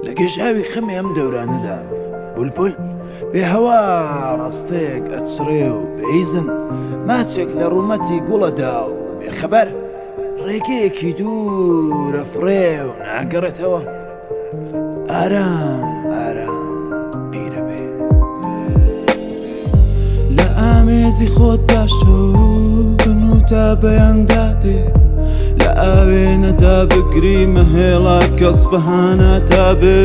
لە گێژاوی خەمی ئەم دەورانەدا بولبول بێ هەوا ڕستەیەک ئەچڕێ و بێ ئیزن ماچێک لە ڕوومەتی گوڵەدا و بێ خەبەر ڕێگەیەکی دوور ئەفڕێ و ناگەڕێتەوە. ئارام ئارام پیرە بێ. لە ئامێزی خۆتدا شەو بن و تا بەیان دادێ لە ئاوێنەدا بگری مەهێڵە کەس بەهانا تا بێ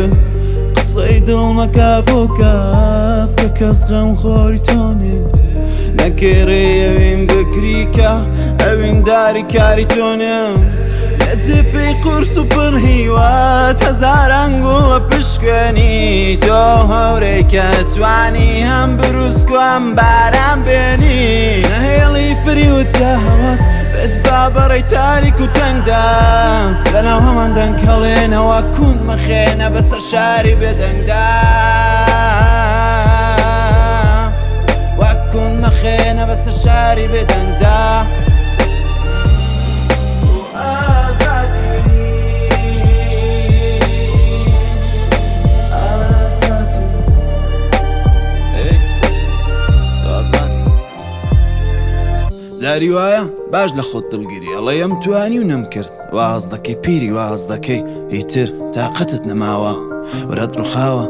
قسەی دڵ مەکە بۆ کەس کە کەس غەمخۆری تۆ نێ نەکەی ئەوین بگری کە ئەوینداری کاری تۆ نێ لە جێپێی قورس و پڕ هیوات هەزاران گوڵ لە پشکێنی تۆ هەورێکە توانی هەم بروسک و هەم باران بێنی نەهێڵی فریوت لە هەوەس بێت با بەڕێی تاریک و تەنگدا لەناو هەمان دەنگ هەڵێنەوە کون مەخێنە بەسەر شاری بێدەنگدا وەک کون مەخێنە بەسەر شاری بێدەنگدا. جاری وایە باش لە خۆت دڵگیری ئەڵێ ئەم توانی و نەمکرد واز دەکەی پیری واز دەکەی ئیتر تاقەتت نەماوە ورەت ڕوخاوە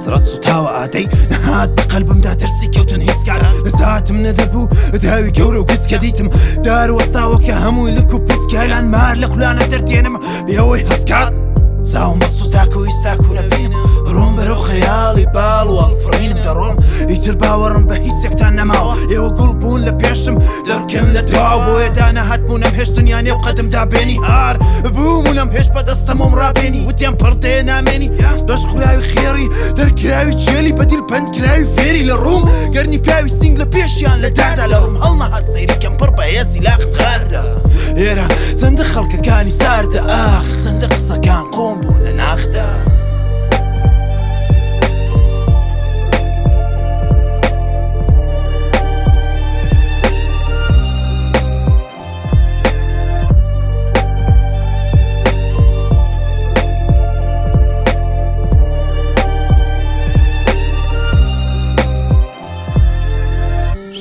سرەت سوتاوە ئادەی نەهات بە قەلبمدا ترسی کەوتن هیچ کار نەجاتم نەدەبوو لە داوی گەورە و گچکە دیتم دار وەستاوە کە هەمووی لک و پچکەلان مار لە قولانە دەردێنم بێ ئەوەی هەستکات چاوم بە سوتاک و ئیساک و نەبینم ڕۆم بەرەو خەیاڵی باڵ و هەڵفڕینم دەڕۆم ئیتر باوەڕم بە هیچ یەکتان نەماوە ئێوە گوڵ بوون لە پێشم دەڕکن لە دواوە بۆیە دانەهات بوونم هێشت دنیا نێو قەدمدا بێنی هار بووم و نەم هێشت بەدەستەمۆم ڕابێنی وتیان پڕ دێ نامێنی بەش خوراوی خێڕی دەرکراوی چێلی بەدیل پەند کراوی فێری لە ڕووم گەرنی پیاوی سینگ لە پێشیان لە دادا لە ڕووم هەڵنەهات سەیری کەم پڕ بەهێزی لاقم خاردە ئێرە چەندە خەڵکەکانی ساردە ئاخ چەندە قسەکان قۆم بوون لە ناخدا.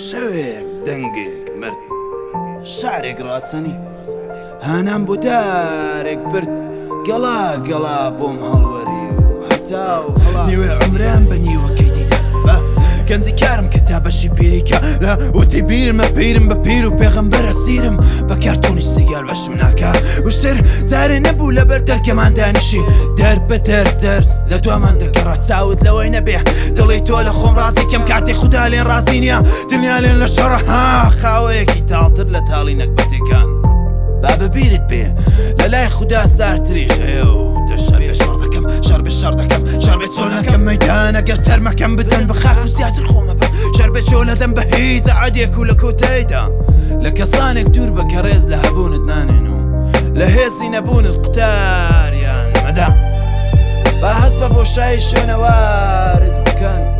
شەوێک دەنگێک مرد شارێک ڕاچەنی هانام بۆ دارێک برد گەڵا گەڵا بۆم هەڵوەری و هەتا و هەڵا نیوەی عومرم بە نیوەکەی دیدا گەنجی کارم کە تا بەشی پیریکە لە وتی بیرمە پیرم بە پیر و پێغەمبەرە سیرم بە کارتۆنی سیگار بەشم ناکا وشتر جارێ نەبوو لەبەر دەرکەمان دانیشی دەر بە دەر دەر لە دوامان دەگەڕا چاوت لەوەی نەبێ دڵی تۆ لە خۆم ڕازی کەم کاتێ خودا لێن ڕازی نییە دنیا لێن لە شەڕە ها خاوەیەکی تاڵتر لە تاڵی نەگبەتەکان با بەبیرت بێ لە لای خودا سارتریش هەیە و دەشەر بێ شەڕ دەکەم شەڕ بێ شەڕ دەکەم شەڕ بێ چۆن نەکەم مەیدان ئەگەر تەرمەکەم بدەن بە خاک و زیاتر خۆمە بەم شەڕ بێ چۆن نەدەم بە هیچ عەدێک و لە کۆتاییدا لە کەسانێک دوور بە کە ڕێز لە هەبوونت نانێن و لە هێزی نەبوونت قوتاریان مەدە با هەست بە بۆشایی شوێنەوارت بکەن.